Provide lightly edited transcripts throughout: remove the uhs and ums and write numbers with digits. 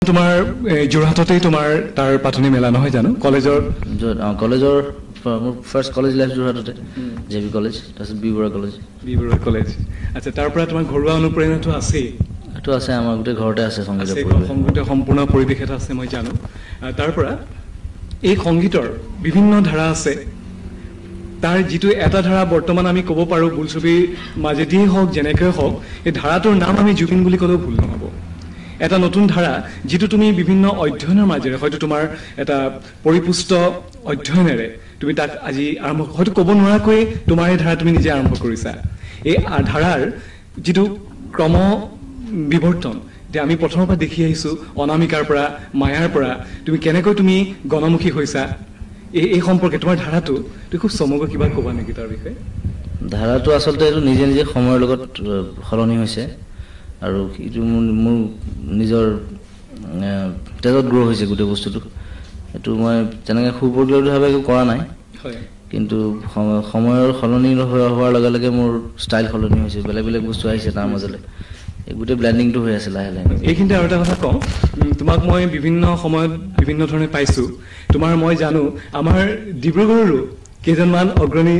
তোমাৰ যোৰহাটতেই তোমাৰ তাৰ পাতনি মেলা নহয় জানো? কলেজৰ কলেজৰ মোৰ ফাৰ্ষ্ট কলেজ লাইফ যোৰহাটতে, জে বি কলেজ, তাৰপিছত B Borooah college. B Borooah college. আচ্ছা, তাৰ পৰা তোমাৰ ঘৰুৱা অনুপ্ৰেৰণাটো আছেই? এইটো আছে, আমাৰ গোটেই ঘৰতে আছে সংগীতৰ, সংগীতৰ সম্পূৰ্ণ পৰিৱেশ এটা আছে, মই জানো। তাৰ পৰা এই সংগীতৰ বিভিন্ন ধাৰা আছে, তাৰ যিটো এটা ধাৰা বৰ্তমান আমি ক'ব পাৰোঁ বোলছবিৰ মাজেদিয়েই হওক যেনেকৈ হওক, এই ধাৰাটোৰ নাম আমি জুবিন বুলি ক'লেও ভুল নহ'ব। এটা নতুন ধাৰা যিটো তুমি বিভিন্ন অধ্যয়নৰ মাজেৰে, হয়তো তোমাৰ এটা পৰিপুষ্ট অধ্যয়নেৰে তুমি তাক আজি আৰম্ভ, হয়তো ক'ব নোৱাৰাকৈয়ে তোমাৰ এই ধাৰা তুমি নিজে আৰম্ভ কৰিছা। এই ধাৰাৰ যিটো ক্ৰম বিৱৰ্তন এতিয়া আমি প্ৰথমৰ পৰা দেখি আহিছোঁ, অনামিকাৰ পৰা, মায়াৰ পৰা তুমি কেনেকৈ তুমি গণমুখী হৈছা, এই সম্পৰ্কে তোমাৰ ধাৰাটো তুমি খুব চমুকৈ কিবা ক'বা নেকি তাৰ বিষয়ে? ধাৰাটো আচলতে এইটো নিজে নিজে সময়ৰ লগত সলনি হৈছে আৰু এইটো মোৰ নিজৰ তেজত গ্ৰ' হৈছে গোটেই বস্তুটো। এইটো মই তেনেকৈ সুপৰিকল্পিতভাৱে একো কৰা নাই, কিন্তু সময়ৰ সলনি হোৱাৰ লগে লগে মোৰ ষ্টাইল সলনি হৈছে, বেলেগ বেলেগ বস্তু আহিছে তাৰ মাজলৈ, এই গোটেই ব্লেণ্ডিংটো হৈ আছে লাহে লাহে। এইখিনিতে আৰু এটা কথা কওঁ, তোমাক মই বিভিন্ন সময়ত বিভিন্ন ধৰণে পাইছোঁ, তোমাৰ মই জানো আমাৰ ডিব্ৰুগড়ৰো কেইজনমান অগ্ৰণী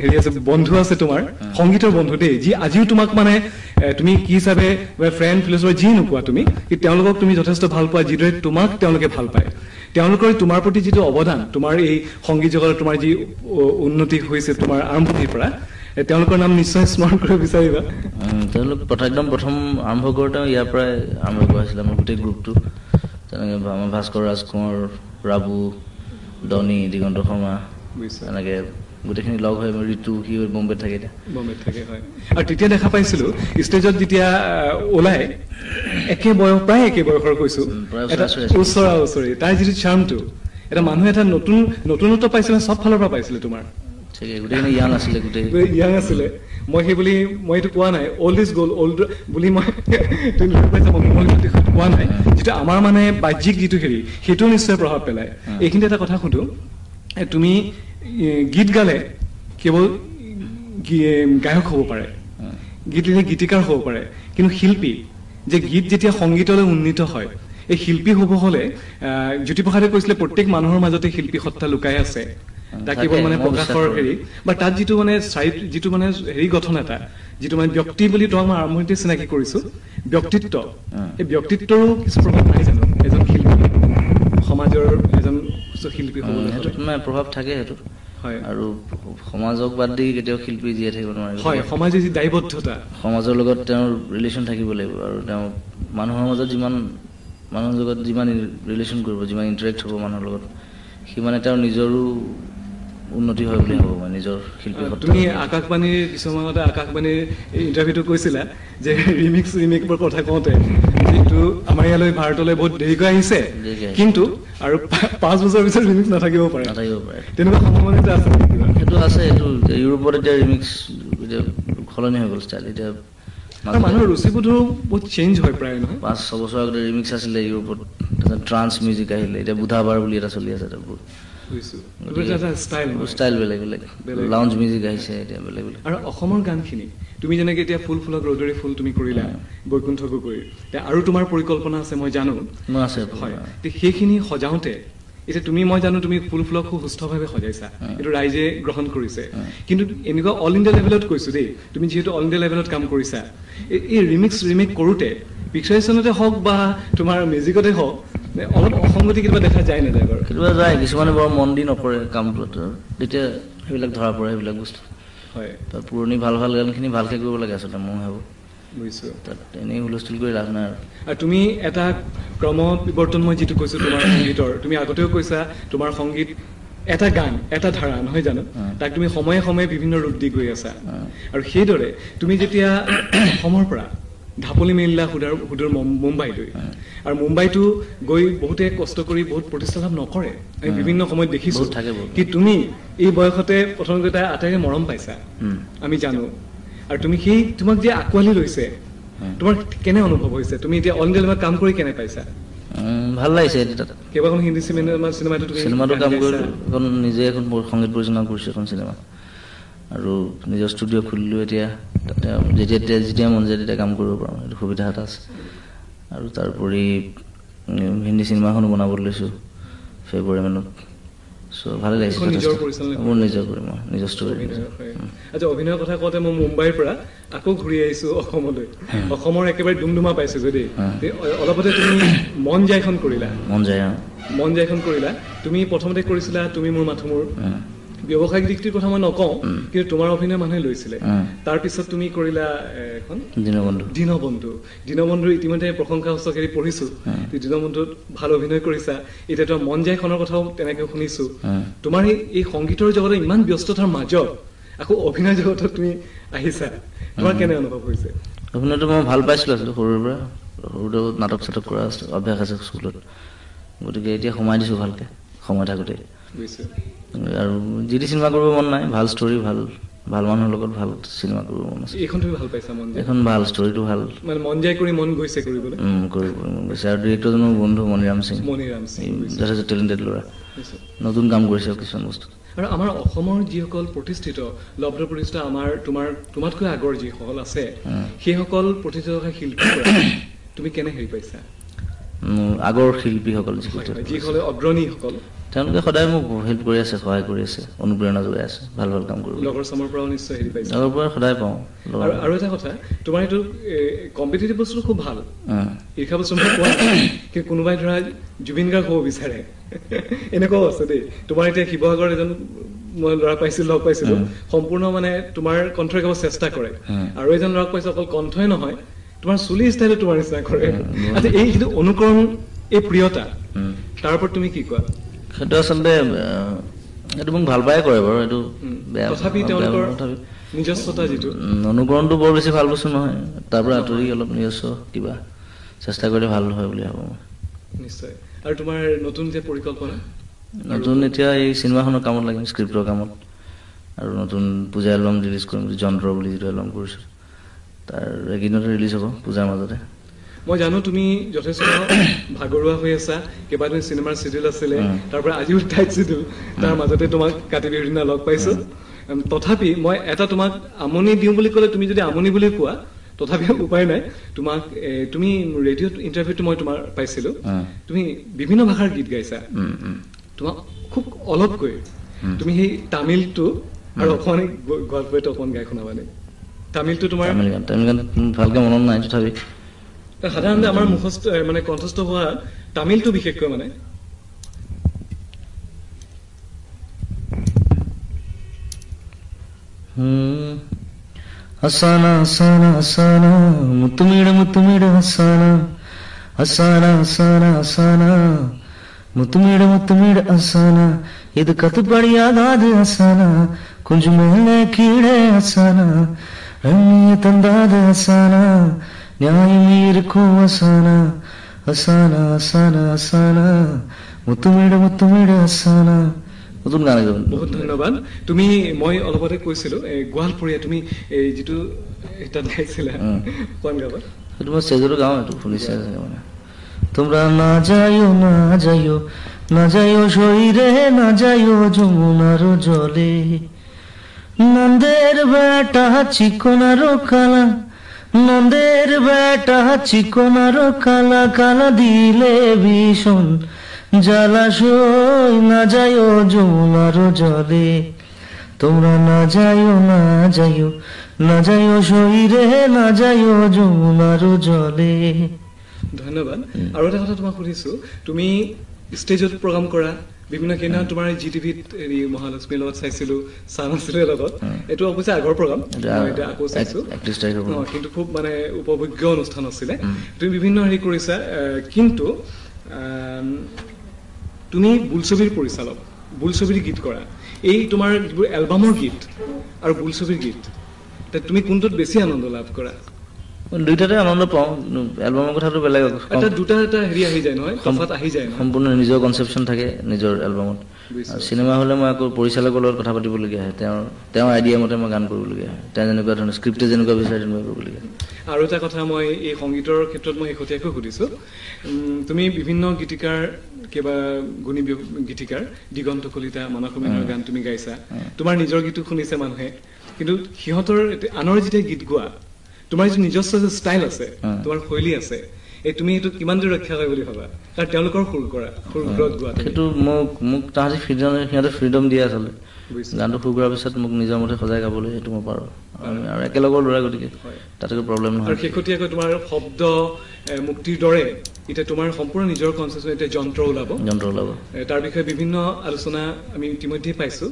হেৰি আছে, বন্ধু আছে তোমাৰ, সংগীতৰ বন্ধু দেই, যি আজিও তোমাক মানে তুমি কি হিচাপে ফ্ৰেণ্ড ফিলচফাৰ যি নোকোৱা তুমি, তেওঁলোকক তুমি যথেষ্ট ভাল পোৱা, যিদৰে তোমাক তেওঁলোকে ভাল পায়, তেওঁলোকৰ তোমাৰ প্ৰতি যিটো অৱদান, তোমাৰ এই সংগীত জগতত তোমাৰ যি উন্নতি হৈছে তোমাৰ আৰম্ভণিৰ পৰা, তেওঁলোকৰ নাম নিশ্চয় স্মৰণ কৰিব বিচাৰিবা। তেওঁলোক একদম প্ৰথম আৰম্ভ কৰোঁতে ইয়াৰ পৰাই আৰম্ভ কৰা হৈছিলে আমাৰ গোটেই গ্ৰুপটো। তেনেকৈ আমাৰ ভাস্কৰ ৰাজকোঁৱৰ, ৰাবু, ডনী, দিগন্ত শৰ্মা, তেনেকৈ গোটেইখিনি লগ হৈ, ঋতু সি বম্বেত থাকে এতিয়া, বম্বেত থাকে হয়। আৰু তেতিয়া দেখা পাইছিলোঁ ষ্টেজত যেতিয়া ওলাই, একে বয়স, প্ৰায় একে বয়সৰ কৈছোঁ, ওচৰা ওচৰি, তাৰ যিটো চাৰ্মটো, এটা মানুহে এটা নতুন নতুনত্ব পাইছিলে, চব ফালৰ পৰা পাইছিলে তোমাৰ। গোটেইখিনি ইয়াং আছিলে, গোটেই ইয়াং আছিলে। মই সেই বুলি মই এইটো কোৱা নাই অল্ড is gold, old বুলি মই কোৱা নাই, যিটো আমাৰ মানে বাহ্যিক যিটো হেৰি সেইটো নিশ্চয় প্ৰভাৱ পেলায়। এইখিনিতে এটা কথা সুধো, তুমি গীত গালে কেৱল গায়ক হ'ব পাৰে, গীত লিখে গীতিকাৰ হ'ব পাৰে, কিন্তু শিল্পী যে গীত যেতিয়া সংগীতলৈ উন্নীত হয়, এই শিল্পী হ'ব হ'লে জ্যোতিপ্ৰসাদে কৈছিলে প্ৰত্যেক মানুহৰ মাজতে শিল্পী সত্তা লুকাই আছে, তাক কেৱল মানে প্ৰকাশৰ হেৰি বা তাত যিটো মানে যিটো মানে হেৰি গঠন এটা, যিটো মানে ব্যক্তি বুলি তোমাক মই আৰম্ভণিতে চিনাকি কৰিছো, ব্যক্তিত্ব, এই ব্যক্তিত্বৰো কিছু প্ৰভাৱ নাই জানো এজন শিল্পী, সমাজৰ এজন শিল্পী হ'বলৈ? নাই, প্ৰভাৱ থাকে সেইটো। হয়, আৰু সমাজক বাদ দি কেতিয়াও শিল্পী জীয়াই থাকিব নোৱাৰে। হয়, সমাজৰ যি দায়বদ্ধতা, সমাজৰ লগত তেওঁৰ ৰিলেশ্যন থাকিব লাগিব, আৰু তেওঁ মানুহৰ মাজত যিমান, মানুহৰ লগত যিমান ৰিলেশ্যন কৰিব, যিমান ইণ্টাৰেক্ট হ'ব মানুহৰ লগত, সিমানে তেওঁৰ নিজৰো উন্নতি হয় বুলি ভাবোঁ মই, নিজৰ শিল্পী। তুমি আকাশবাণীৰ কিছুমানতে আকাশবাণীৰ ইণ্টাৰভিউটো কৈছিলা যে ৰিমিক্স ৰিমেকৰ কথা কওঁতে যিটো আমাৰ ইয়ালৈ ভাৰতলৈ বহুত দেৰিকৈ আহিছে, কিন্তু আৰু 5 বছৰৰ পিছত ৰিমিক্স নাথাকিব পাৰে, নাথাকিব পাৰে, তেনেকুৱা সম্ভাৱনা আছে? সেইটো আছে। এইটো ইউৰোপত এতিয়া ৰিমিক্স এতিয়া সলনি হৈ গ'ল ষ্টাইল, এতিয়া মানুহৰ ৰুচিবোধো বহুত চেঞ্জ হয় প্ৰায় নহয়। 5-6 বছৰ আগতে ৰিমিক্স আছিলে ইউৰোপত, তাৰপিছত ট্ৰান্স মিউজিক আহিলে, এতিয়া বুধাবাৰ বুলি এটা চলি আছে, এটা বহুত ষ্টাইল বেলেগ বেলেগ, লাউঞ্জ মিউজিক আহিছে এতিয়া বেলেগ বেলেগ। আৰু অসমৰ গানখিনি তুমি যেনেকৈ এতিয়া ফুল ফুলক ৰ'দৰে ফুল তুমি কৰিলা বৈকুণ্ঠ গগৈৰ, আৰু তোমাৰ পৰিকল্পনা আছে মই জানো, আছে। হয়, সেইখিনি সজাওঁতে এতিয়া তুমি, মই জানো তুমি ফুল ফুলক খুব সুস্থভাৱে সজাইছা, এইটো ৰাইজে গ্ৰহণ কৰিছে, কিন্তু এনেকুৱা অল ইণ্ডিয়া লেভেলত কৈছোঁ দেই, তুমি যিহেতু অল ইণ্ডিয়া লেভেলত কাম কৰিছা, এই ৰিমিক্স ৰিমেক কৰোঁতে পিকচাৰেশ্যনতে হওক বা তোমাৰ মিউজিকতে হওক, অলপ অসংগতি কেতিয়াবা দেখা যায় নাযায় বাৰু? কেতিয়াবা যায়, কিছুমানে বৰ মন দি নকৰে কামটোত, তেতিয়া সেইবিলাক ধৰা পৰে সেইবিলাক বস্তু। হয়, তাৰ পুৰণি ভাল ভাল গানখিনি ভালকৈ কৰিব লাগে আচলতে, মই ভাবোঁ। বুজিছোঁ, তাত এনেই হুলস্থুল কৰি লাভ নাই। আৰু তুমি এটা ক্ৰম বিৱৰ্তন, মই যিটো কৈছোঁ তোমাৰ সংগীতৰ, তুমি আগতেও কৈছা তোমাৰ সংগীত এটা গান এটা ধাৰা নহয় জানো, তাক তুমি সময়ে সময়ে বিভিন্ন ৰূপ দি গৈ আছা। আৰু সেইদৰে তুমি যেতিয়া অসমৰ পৰা ঢাপলি মেলিলা সুদূৰ মুম্বাইলৈ, আৰু মুম্বাইতো গৈ বহুতে কষ্ট কৰি বহুত প্ৰতিষ্ঠা লাভ নকৰে, আমি বিভিন্ন সময়ত দেখিছোঁ কি তুমি এই বয়সতে প্ৰথমতে তাই আটাইৰে মৰম পাইছা, আমি জানো। আৰু তুমি সেই তোমাক যে আঁকোৱালি লৈছে, তোমাৰ কেনে অনুভৱ হৈছে? তুমি এতিয়া অল ইণ্ডিয়া লেভেলত কাম কৰি কেনে পাইছা? ভাল লাগিছে। কেইবাখন হিন্দী চিনেমাটো চিনেমাটো কাম কৰিলোঁ, এখন নিজে এখন সংগীত পৰিচালনা কৰিছোঁ এখন চিনেমা, আৰু নিজৰ ষ্টুডিঅ' খুলিলোঁ এতিয়া, তাতে যেতিয়া যেতিয়া মন যায় তেতিয়া কাম কৰিব পাৰোঁ, সেইটো সুবিধা এটা আছে। আৰু তাৰোপৰি হিন্দী চিনেমাখনো বনাবলৈ লৈছোঁ ফেব্ৰুৱাৰী মানত। চ' ভালে লাগিছে। মোৰ নিজৰ কৰিম, নিজৰ ষ্টৰী। আচ্ছা, অভিনয়ৰ কথা কওঁতে মই মুম্বাইৰ পৰা আকৌ ঘূৰি আহিছোঁ অসমলৈ। অসমৰ একেবাৰে ডুমডুমা পাইছোঁ দেই। অলপতে তুমি মন যায়খন কৰিলা। মন যায়, মন যায়খন কৰিলা। তুমি প্ৰথমতে কৰিছিলা তুমি মোৰ মাথো মোৰ। ব্যৱসায়িক দিশটোৰ কথা মই নকওঁ, কিন্তু তোমাৰ অভিনয় মানুহে লৈছিলে। তাৰপিছত তুমি কৰিলা এখন দীনবন্ধু। দীনবন্ধু, দীনবন্ধুৰ ইতিমধ্যে প্ৰশংসা সূচক পঢ়িছোঁ, দীনবন্ধুত ভাল অভিনয় কৰিছা। এতিয়া তোমাৰ মন যায়খনৰ কথাও তেনেকৈ শুনিছোঁ। তোমাৰ এই সংগীতৰ জগতত ইমান ব্যস্ততাৰ মাজত আকৌ অভিনয় জগতত তুমি আহিছা, তোমাৰ কেনে অনুভৱ হৈছে? অভিনয়টো মই ভাল পাইছিলোঁ আচলতে সৰুৰ পৰা। সৰুতে নাটক চাটক কৰা অভ্যাস আছে স্কুলত, গতিকে এতিয়া সোমাই দিছোঁ ভালকৈ সময় থাকোঁতে। আৰু যি টি চিনেমা কৰিব মন নাই, ভাল ষ্টৰী, ভাল ভাল মানুহৰ লগত ভাল চিনেমা কৰিব মন আছে। এইখন তুমি ভাল পাইছা? মন এইখন ভাল, ষ্টৰীটো ভাল, মানে মন যায় কৰি মন গৈছে কৰিবলৈ। কৰিব মন গৈছে। আৰু ডিৰেক্টৰজনো বন্ধু মণিৰাম সিং। মণিৰাম সিং যথেষ্ট টেলেণ্টেড ল'ৰা, নতুন কাম কৰিছে কিছুমান বস্তু। আৰু আমাৰ অসমৰ যিসকল প্ৰতিষ্ঠিত লব্ধ প্ৰতিষ্ঠিত আমাৰ তোমাৰ তোমাতকৈ আগৰ যিসকল আছে, সেইসকল প্ৰতিষ্ঠিত শিল্পী তুমি কেনে হেৰি পাইছা? আগৰ শিল্পীসকল যিসকলে অগ্ৰণীসকল, তেওঁলোকে সদায় মোক হেল্প কৰি আছে, সহায় কৰি আছে, অনুপ্ৰেৰণা যোগাই আছে ভাল ভাল কাম কৰিব। লগৰ চামৰ পৰাও নিশ্চয় হেৰি পাইছে? লগৰ পৰা সদায় পাওঁ। আৰু এটা কথা, তোমাৰ এইটো কম্পিটিটিভ বস্তুটো খুব ভাল, ঈৰ্ষা বস্তু মই কোৱা নাই, কিন্তু কোনোবাই ধৰা জুবিন গাৰ্গ হ'ব বিচাৰে, এনেকুৱাও আছে দেই। তোমাৰ এতিয়া শিৱসাগৰৰ এজন মই ল'ৰা পাইছিলোঁ, লগ পাইছিলোঁ, সম্পূৰ্ণ মানে তোমাৰ কণ্ঠৰে গাব চেষ্টা কৰে। আৰু এজন ল'ৰাক পাইছোঁ অকল কণ্ঠই নহয়, তোমাৰ চুলি ষ্টাইলো তোমাৰ নিচিনা কৰে। আচ্ছা, এই যিটো অনুকৰণ, এই প্ৰিয়তা, তাৰ ওপৰত তুমি কি কোৱা? সেইটো আচলতে এইটো মোক ভাল পায়ে কৰে বাৰু, এইটো বেয়া তথাপি তেওঁলোকৰ নিজস্বতা যিটো অনুকৰণটো বৰ বেছি ভাল বস্তু নহয়, তাৰ পৰা আঁতৰি অলপ নিজস্ব কিবা চেষ্টা কৰিলে ভাল হয় বুলি ভাবোঁ মই। নিশ্চয়। আৰু তোমাৰ নতুন যে পৰিকল্পনা? নতুন এতিয়া এই চিনেমাখনৰ কামত লাগিম, স্ক্ৰিপ্টৰ কামত, আৰু নতুন পূজা এলবাম ৰিলিজ কৰিম, যন্ত্ৰ বুলি যিটো এলবাম কৰিছোঁ, তাৰ এইকেইদিনতে ৰিলিজ হ'ব পূজাৰ মাজতে। মই জানো তুমি যথেষ্ট ভাগৰুৱা হৈ আছা, কেইবাদিন চিনেমাৰ চিডিউল আছিলে, তাৰ পৰা আজিও টাইট চিডিউল, তাৰ মাজতে তোমাক কাতি বিহুৰ দিনা লগ পাইছোঁ। তথাপি মই এটা তোমাক আমনি দিওঁ বুলি ক'লে তুমি যদি আমনি বুলি কোৱা, তথাপিও উপায় নাই। তোমাক তুমি ৰেডিঅ'ত ইণ্টাৰভিউটো মই তোমাৰ পাইছিলোঁ, তুমি বিভিন্ন ভাষাৰ গীত গাইছা। তোমাক খুব অলপকৈ তুমি সেই তামিলটো আৰু অকণমান গোৱালপৰীয়াটো অকণমান গাই শুনাবানে? তামিলটো তোমাৰ তামিল গান ভালকৈ মনত নাই, তথাপি সাধাৰণতে আমাৰ মুখস্থ মানে কণ্ঠস্থ হোৱা তামিলটো বিশেষকৈ মানে அசானா அசானா அசானா முத்துமீடு முத்துமீடு அசானா அசானா அசானா அசானா முத்துமீடு முத்துமீடு அசானா இது கத்துப்படியாகாது அசானா கொஞ்சம் மேலே கீழே அசானா ரண்ணிய தந்தாது அசானா நியாயம் இருக்கும் அசானா அசானா அசானா அசானா முத்துமீடு முத்துமீடு அசானா। নতুন গান একদম। বহুত ধন্যবাদ। তুমি মই অলপতে কৈছিলো গোৱালপৰীয়া, তুমি এই যিটো তাত গাইছিলা কোন গাবা? সেইটো মই ষ্টেজতো গাওঁ, এইটো শুনিছে মানে। তোমরা না যাইও না যাইও না যাইও সইরে না যাইও যমুনার জলে, নন্দের বেটা চিকনার কালা, নন্দের বেটা চিকনার কালা, কালা দিলে ভীষণ জলাশয়, না যাইও যমুনার জলে। তোমরা না যাইও না যাইও না যাইও সইরে না যাইও যমুনার জলে। ধন্যবাদ। আৰু এটা কথা তোমাক সুধিছো, তুমি ষ্টেজত প্ৰগ্ৰাম কৰা বিভিন্ন, কেইদিনা তোমাৰ জি টিভিত হেৰি মহালক্ষ্মীৰ লগত চাইছিলো, চান আছিলে লগত, এইটো অৱশ্যে আগৰ প্ৰগ্ৰাম, এতিয়া আকৌ চাইছো, কিন্তু খুব মানে উপভোগ্য অনুষ্ঠান আছিলে। তুমি বিভিন্ন হেৰি কৰিছা, কিন্তু তুমি বোলছবিৰ পৰিচালক, বোলছবিৰ গীত কৰা, এই তোমাৰ যিবোৰ এলবামৰ গীত আৰু বোলছবিৰ গীত, তুমি কোনটোত বেছি আনন্দ লাভ কৰা? দুইটাতে আনন্দ পাওঁ। এলবামৰ কথাটো বেলেগ, এটা দুটা এটা হেৰি আহি যায় নহয়, তফাৎ আহি যায়, সম্পূৰ্ণ নিজৰ কনচেপশ্যন থাকে নিজৰ এলবামত। চিনেমা হ'লে মই আকৌ পৰিচালকৰ লগত কথা পাতিবলগীয়া হয়, তেওঁৰ আইডিয়া মতে মই গান কৰিবলগীয়া হয়, তেওঁ যেনেকুৱা ধৰণৰ স্ক্ৰিপ্টে যেনেকুৱা বিচাৰে তেনেকুৱা কৰিবলগীয়া হয়। আৰু এটা কথা মই এই সংগীতৰ ক্ষেত্ৰত মই শেহতীয়াকৈ সুধিছোঁ, তুমি বিভিন্ন গীতিকাৰ, কেইবা গুণী গীতিকাৰ, দিগন্ত কলিতা, মানস অমিনৰ গান তুমি গাইছা, তোমাৰ নিজৰ গীতো শুনিছে মানুহে, কিন্তু সিহঁতৰ আনৰ যেতিয়া গীত গোৱা, তোমাৰ যিটো নিজস্ব যে ষ্টাইল আছে, তোমাৰ শৈলী আছে, এই তুমি সেইটো কিমান দূৰ ৰক্ষা কৰে বুলি ভাবা? কাৰণ তেওঁলোকৰ সুৰ কৰা সুৰ গোৱা সেইটো মোক তাহাঁতি ফ্ৰীডম, সিহঁতে ফ্ৰীডম দিয়ে আচলতে। গানটো সুৰ কৰাৰ পিছত মোক নিজৰ মতে সজাই গাবলৈ সেইটো মই পাৰোঁ, আৰু একেলগৰ ল'ৰা, গতিকে তাতকৈ প্ৰব্লেম নহয়। আৰু শেহতীয়াকৈ তোমাৰ শব্দ মুক্তিৰ দৰে এতিয়া তোমাৰ সম্পূৰ্ণ নিজৰ কনচেপশ্যন এতিয়া যন্ত্ৰ ওলাব, তাৰ বিষয়ে বিভিন্ন আলোচনা আমি ইতিমধ্যেই পাইছোঁ।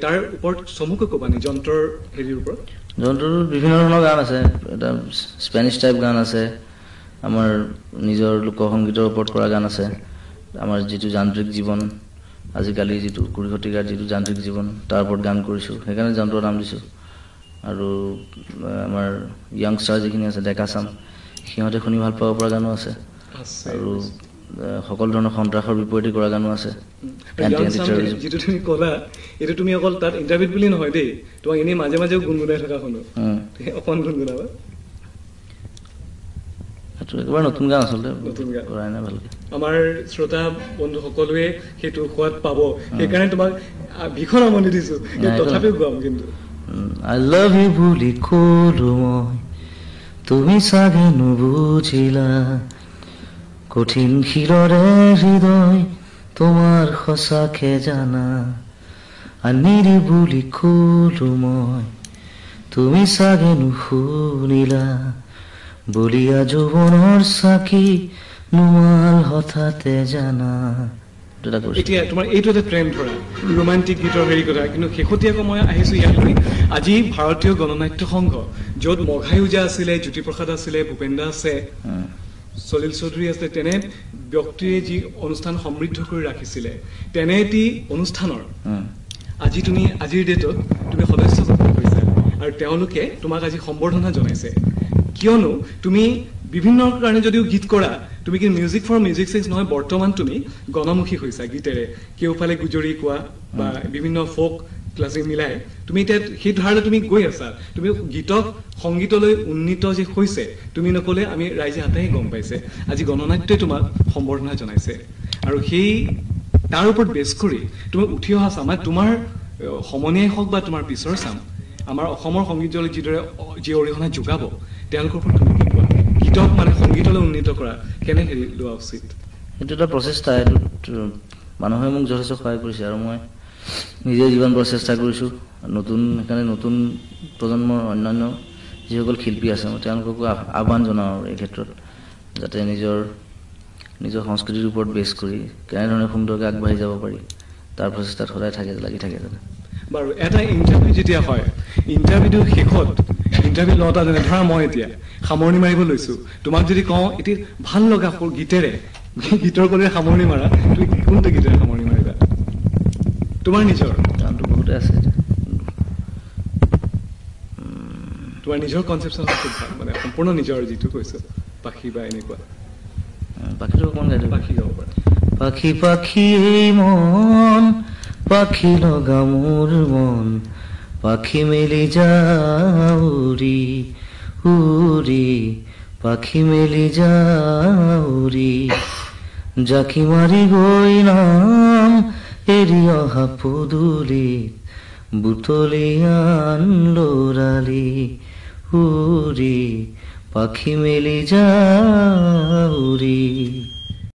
তাৰ ওপৰত চমুকৈ ক'বা নি যন্ত্ৰৰ হেৰিৰ ওপৰত? যন্ত্ৰটোত বিভিন্ন ধৰণৰ গান আছে, এটা স্পেনিছ টাইপ গান আছে, আমাৰ নিজৰ লোকসংগীতৰ ওপৰত কৰা গান আছে, আমাৰ যিটো যান্ত্ৰিক জীৱন আজিকালি যিটো 20 শতিকাৰ যিটো যান্ত্ৰিক জীৱন তাৰ ওপৰত গান কৰিছোঁ, সেইকাৰণে যন্ত্ৰৰ নাম দিছোঁ। আৰু আমাৰ য়াংষ্টাৰ যিখিনি আছে ডেকা চাম, সিহঁতে শুনি ভাল পাব পৰা গানো আছে, আৰু সকলো ধৰণৰ সন্ত্ৰাসৰ বিপৰীতে কৰা গানো আছে। যিটো তুমি ক'লা এইটো তুমি অকল তাত ইণ্টাৰভিউত বুলি নহয় দেই, তোমাক এনেই মাজে মাজেও গুণগুণাই থকা শুনো, অকণ গুণগুণাবা। সেইটো একেবাৰে নতুন গান আচলতে, নতুন গান কৰাই নাই ভালকে। আমাৰ শ্ৰোতা বন্ধু সকলোৱে সেইটো সোৱাদ পাব, সেইকাৰণে তোমাক ভীষণ আমনি দিছো, তথাপিও গোৱাম কিন্তু। I love you বুলি ক'লো মই, তুমি চাগে নুবুজিলা, কঠিন শিলৰে হৃদয় তোমাৰ সঁচাকে জানা। আনিৰি বুলি ক'লো মই, তুমি চাগে নুশুনিলা, বলিয়া যৌৱনৰ চাকি নুমাল হঠাতে জানা। এতিয়া তোমাৰ এইটো এটা ট্ৰেণ্ড ধৰা ৰোমান্টিক গীতৰ হেৰি কথা, কিন্তু শেহতীয়াকৈ মই আহিছোঁ ইয়াত লৈ আজি ভাৰতীয় গণনাট্য সংঘ, য'ত মঘাই ওজা আছিলে, জ্যোতিপ্ৰসাদ আছিলে, ভূপেন দা আছে, সলিল চৌধুৰী আছিলে, তেনে ব্যক্তিয়ে যি অনুষ্ঠান সমৃদ্ধ কৰি ৰাখিছিলে, তেনে এটি অনুষ্ঠানৰ আজি তুমি আজিৰ ডেটত তুমি সদস্য হৈছা আৰু তেওঁলোকে তোমাক আজি সম্বৰ্ধনা জনাইছে। কিয়নো তুমি বিভিন্ন কাৰণে যদিও গীত কৰা, তুমি কিন্তু মিউজিক ফৰ মিউজিক চেঞ্জ নহয়, বৰ্তমান তুমি গণমুখী হৈছা গীতেৰে, কেওফালে গুজৰি কোৱা বা বিভিন্ন ফ'ক ক্লাছিক মিলাই তুমি এতিয়া সেই ধাৰালৈ তুমি গৈ আছা। তুমি গীতক সংগীতলৈ উন্নীত যে হৈছে তুমি নক'লে আমি ৰাইজে আটাই গম পাইছে। আজি গণনাট্যই তোমাক সম্বৰ্ধনা জনাইছে আৰু সেই তাৰ ওপৰত বেছ কৰি তুমি উঠি অহা চাম, মানে তোমাৰ সমনীয়াই হওক বা তোমাৰ পিছৰ চাম, আমাৰ অসমৰ সংগীত জগতলৈ যিদৰে যি অৰিহণা যোগাব, তেওঁলোকৰ ওপৰত তুমি কি কোৱা? গীতক মানে সংগীতলৈ উন্নীত কৰা কেনে হেৰি লোৱা উচিত? সেইটো এটা প্ৰচেষ্টা, এইটোত মানুহে মোক যথেষ্ট সহায় কৰিছে আৰু মই নিজে যিমান পাৰোঁ চেষ্টা কৰিছোঁ। নতুন সেইকাৰণে নতুন প্ৰজন্মৰ অন্যান্য যিসকল শিল্পী আছে মই তেওঁলোককো আহ্বান জনাওঁ আৰু এই ক্ষেত্ৰত, যাতে নিজৰ নিজৰ সংস্কৃতিৰ ওপৰত বেছ কৰি কেনেধৰণে সুন্দৰকৈ আগবাঢ়ি যাব পাৰি তাৰ প্ৰচেষ্টাত সদায় থাকে, লাগি থাকে যাতে। বাৰু এটা ইণ্টাৰভিউ যেতিয়া হয়, ইণ্টাৰভিউটোৰ শেষত ইণ্টাৰভিউ লওঁতা যেনে ধৰা মই এতিয়া সামৰণি মাৰিব লৈছোঁ, তোমাক যদি কওঁ এটি ভাল লগা গীতেৰে, গীতৰ ক'লে সামৰণি মাৰা, তুমি কোনটো গীতেৰে সামৰণি মাৰিবা? তোমাৰ নিজৰ গানটো বহুতে আছে, তোমাৰ নিজৰ কনচেপশ্যন খুব ভাল, মানে সম্পূৰ্ণ নিজৰ যিটো কৈছোঁ, পাখি বা এনেকুৱা পাখিটো অকণমান গাই দিওঁ। পাখি গাব পাৰা। পাখি পাখি মন পাখি লগা মোৰ মন, পাখি মেলি যাউৰি উৰি, পাখি মেলি যাউৰি, জাকি মাৰি গৈ নাম এৰি অহা পদূলিত, বুটলি আন লৰালি উৰি, পাখি মেলি যাউৰি।